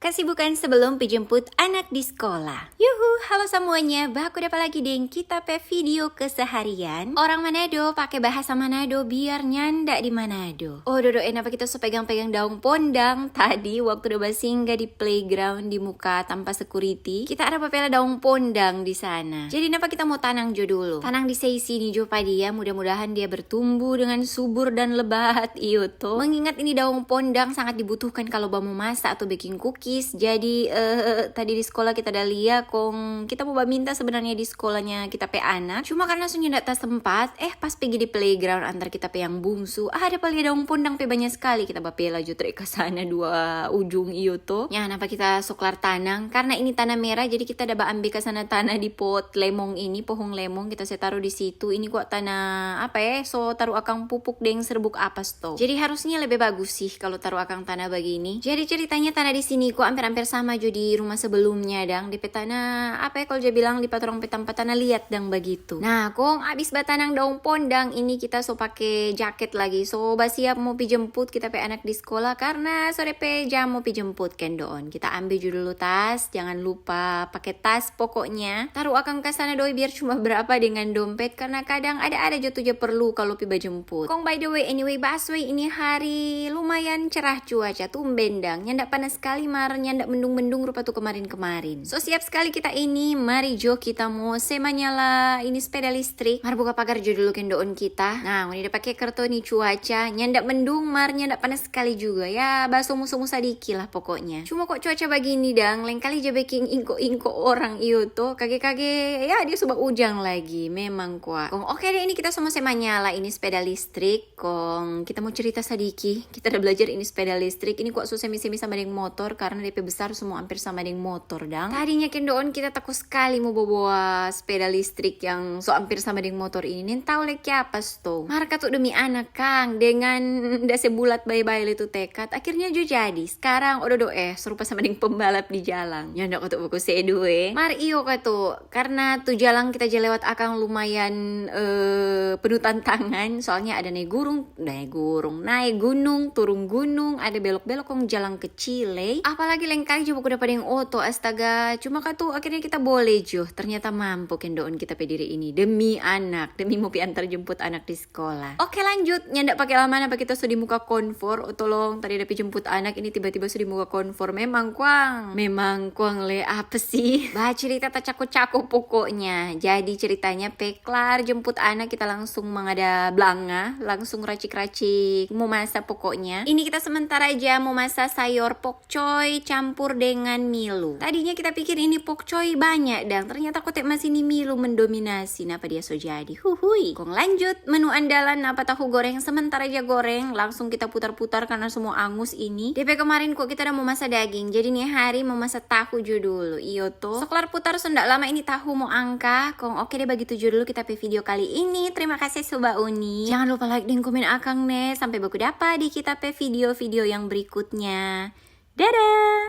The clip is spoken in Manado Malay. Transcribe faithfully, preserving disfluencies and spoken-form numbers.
Kesibukan sebelum pi jemput anak di sekolah. Yuhu, halo semuanya, baku dapa lagi deng kita pe video keseharian. Orang Manado pake bahasa Manado biar nyanda di Manado. Oh, dodo, eh, napa kita so pegang-pegang daong pondang tadi waktu da basingga di playground di muka tampa security. Kita ada papela daong pondang di sana. Jadi, napa kita mo tanang jo dulu? Tanang di sei sini jo pa dia, mudah-mudahan dia bertumbuh dengan subur dan lebat, iyo to. Mengingat ini daong pondang sangat dibutuhkan kalau ba mo masa atau bikin cookies. Jadi, eh, tadi di sekolah kita ada lia, kong kita mo baminta sebenarnya di sekolahnya kita pe anak. Cuma karena so nyanda tasempat, eh, pas pigi di playground antar kita pe yang bungsu, ah, ada pa lia daong pondang pe banya skali. Kita bapela jo trek ka sana dua ujung, iyo to. Nya, napa kita so klar tanang? Karena ini tanah merah, jadi kita ada baambe ka sana tanah di pot lemong ini, pohong lemong, kita se taru di situ. Ini kwa tanah apa, eh, so taru akang pupuk deng serbuk apa sto. Jadi harusnya lebe bagus sih kalau taru akang tanah bagini. Jadi ceritanya tanah di sini kwa amper-amper sama jo di rumah sebelumnya dang. Depe tanah apa, eh, kalau ja bilang di pa torang pe tampa tanah liat dang bagitu. Nah, kong abis batanang daong pondang, ini kita so pake jaket lagi. So basiap mo pi jemput kita pe anak di sekolah karena so depe jam mo pi jemput, kendoon. Kita ambe jo dulu tas, jangan lupa pake tas pokoknya. Taru akang ka sana doi biar cuma berapa dengan dompet, karena kadang ada-ada jo tu ja perlu kalau pi bajemput. Kong by the way, anyway, busway ini hari lumayan cerah cuaca, tumben dang. Nyanda panas skali, mar nyanda mendung-mendung rupa tu kemarin-kemarin. So siap skali kita ini, mari jo kita mo se manyala ini sepeda listrik. Mar buka pagar jo dulu kendoon kita. Nah, ngoni da pake karto ni cuaca, nyanda mendung, mar nyanda panas skali juga. Ya, basomu-somu sadiki lah pokoknya. Cuma kok cuaca bagini dang, lengkali ja beking ingko-ingko orang, iyo to. Kage-kage, ya dia so baujang lagi, memang kwa. Kong oke deh, ini kita so mo se manyala ini sepeda listrik. Kong kita mo cerita sadiki, kita ada belajar ini sepeda listrik. Ini kwa so semi-semi sama deng motor, karena depe besar so mo amper sama deng motor dang. Tadinya kendoon kita tako skali mo bawa sepeda listrik yang so amper sama deng motor ini. Nintau lei kiapa sto. Mar katu demi anak kang, dengan da se bulat bae-bae lei tu tekad, akhirnya jo jadi. Skarang ododo, eh, so rupa sama deng pembalap di jalang. Nyanda katu baku sedu, eh. Mar iyo katu, karena tu jalang kita ja lewat akang lumayan, eh, penuh tantangan, soalnya ada nae gurung, nae gurung, nae gunung, turung gunung, ada belok-belok kong jalang kecil lei. Apalagi lengkali jo baku dapa deng oto, astaga. Cuma katu akhirnya kita bole jo, ternyata mampu kendoon kita pe diri ini demi anak, demi mo pi antar jemput anak di sekolah. Oke, lanjut, nyanda pake lama napa kita so di muka konfor. Oh tolong, tadi ada pi jemput anak, ini tiba-tiba so di muka konfor. Memang kuang, memang kuang lei, apa sih? Bacerita tacako-cako pokoknya. Jadi ceritanya pe klar jemput anak, kita langsung mangada blanga, langsung racik-racik mo masa pokoknya. Ini kita sementara ja mo masa sayor pokcoy campur dengan milu. Tadinya kita pikir ini pokcoy banya dang, ternyata kote masih ni milu mendominasi. Napa dia so jadi? Huhui. Kong lanjut, menu andalan napa, tahu goreng, sementara ja goreng, langsung kita putar-putar karena so mo angus ini. Depe kemarin kwa kita da mo masa daging, jadi ni hari mo masa tahu jo dulu, iyo to. So klar putar, so nda lama ini tahu mo angka. Kong oke deh, bagitu jo dulu kita pe video kali ini. Terima kasih so bauni. Jangan lupa like deng komen akang ne. Sampai baku dapa di kita pe video-video yang berikutnya. Dadah!